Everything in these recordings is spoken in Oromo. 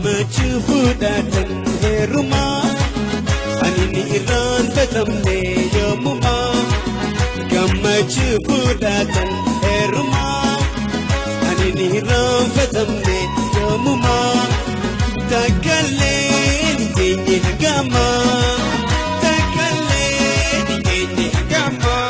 Gammachuu fudhatan heerumaa ani ni irraanfatamne yoomumaa. Gammachuu fudhatan heerumaa ani ni irraanfatamne yoomumaa. Takkalee ni geenye hagamaa takkalee ni geenye hagamaa.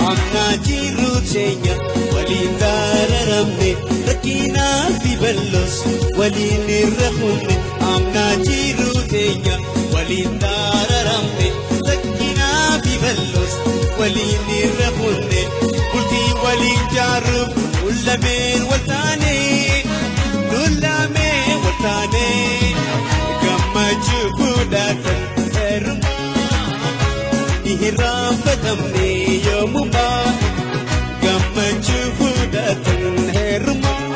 Amnaa jiruu teenya waliin dararamne rakkinaa fi bal'oos waliin irra hunne. Amnaa jiruu teenya waliin dararamne rakkinaa fi bal'oos waliin irra hunne. Bultii waliin jaaruuf nullameen wal taane nullameen wal taane gammachuu fudhatan heerumaa. Ni irraanfatamne yoomumaa gammachuu fudhatan heerumaa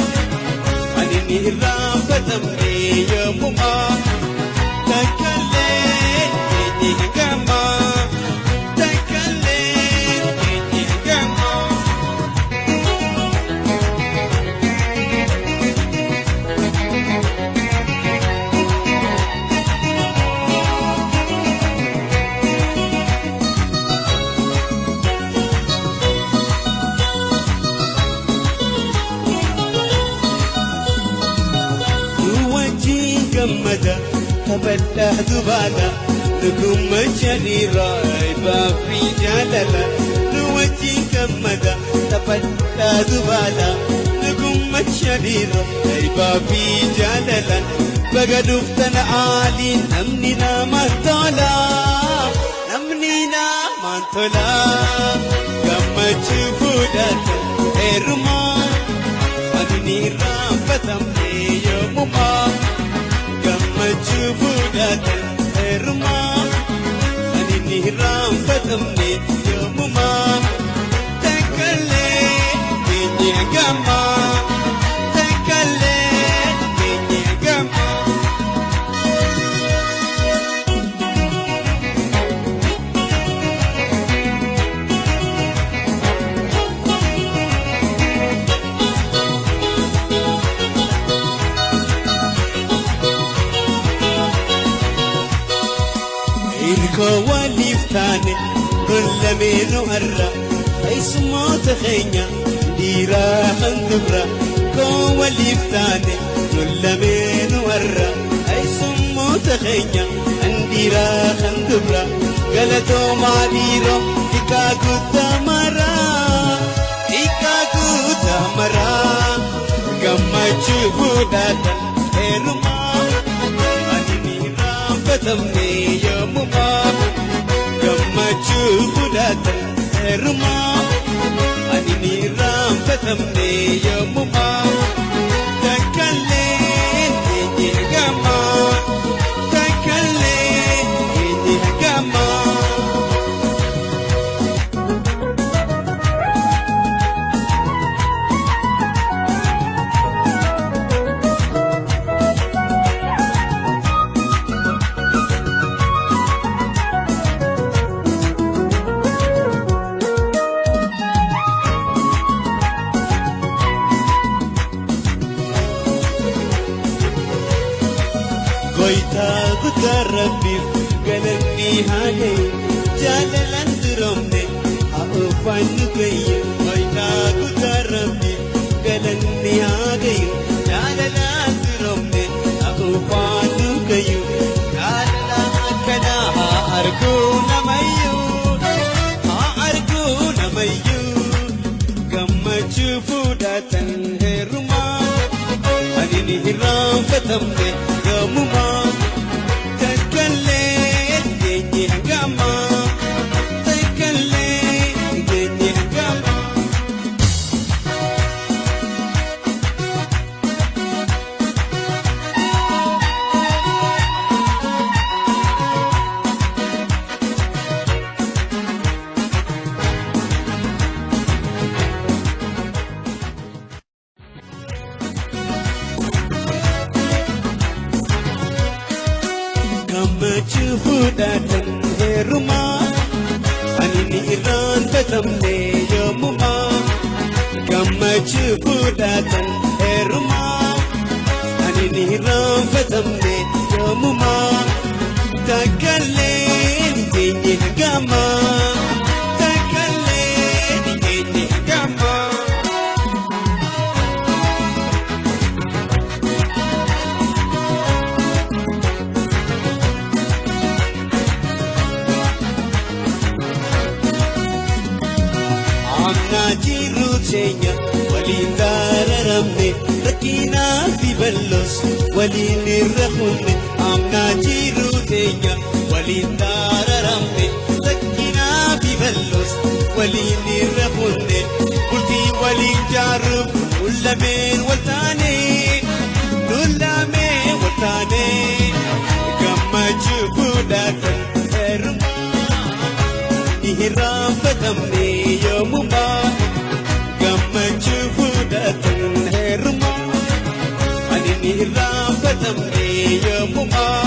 ani ni irraanfatamne yoomumaa. Takkalee geenye hagamaa takkalee geenye hagamaa. Nu wajjin gammada taphadhaa dubaadha nu gammachaniirraa eebbaa fi jaalala. Nu wajjin gammada taphadhaa dubaadha nu gammachaniirraa eebbaa fi jaalala. Baga dhuftan aaliin namni namaan tola namni namaan tola gammachuu fudhatan heerumaa. Ani ni irraanfatamne yoomumaa gammachuu fudhatan heerumaa ani ni irraanfatamne yoomumaa. Takkalee geenye hagamaa takkalee geenye hagamaa. Hirkoo waliif taane lollameenuu har'a keessummoota keenya dhiiraa kan dubra. Koo waliif taane lollameenuu har'a keessummoota keenya dhiiraa kan dubra. Galatoomaa dhiiroo xiqqaa guddaa maraa xiqqaa guddaa maraa gammachuu fudhatan heerumaa. Ani ni irraanfatamne yoomumaa gammachuu fudhatan heerumaa ani ni irraanfatamne yoomumaa. Takkalee geenye hagamaa takkalee geenye hagamaa. Goytaa guddaa rabbiif galanni haa gayu jaalalaan duroomne haa ulfaannu gayyu. Goytaa guddaa rabbiif galanni haa gayu jaalalaan duroomne haa ulfaannu gayyu. Jaalala akkanaa haa arguu namayyuu haa arguu namayyuu gammachuu fudhatan heerumaa. Ani ni irraanfatamne yoomumaa takkalee geenye hagamaa takkalee geenye hagamaa. Gammachuu fudhatan heerumaa ani ni irraanfatamne yoomumaa. Gammachuu fudhatan heerumaa ani ni irraanfatamne yoomumaa. Takkalee ni teenye hagamaa takkalee ni teenye hagamaa. Amnaa jiruu teenya waliin dararamne rakkinaa fi bal'oos waliin irra hunne. Amnaa jiruu teenya waliin dararamne rakkinaa fi bal'oos waliin irra hunne. Bultii waliin jaaruuf nun lameen wal taane nun lameen wal taane gammachuu fudhatan heerumaa ni irraanfatamne yoomumaa. Gammachuu fudhatan heerumaa ani ni irraanfatamne yoomumaa.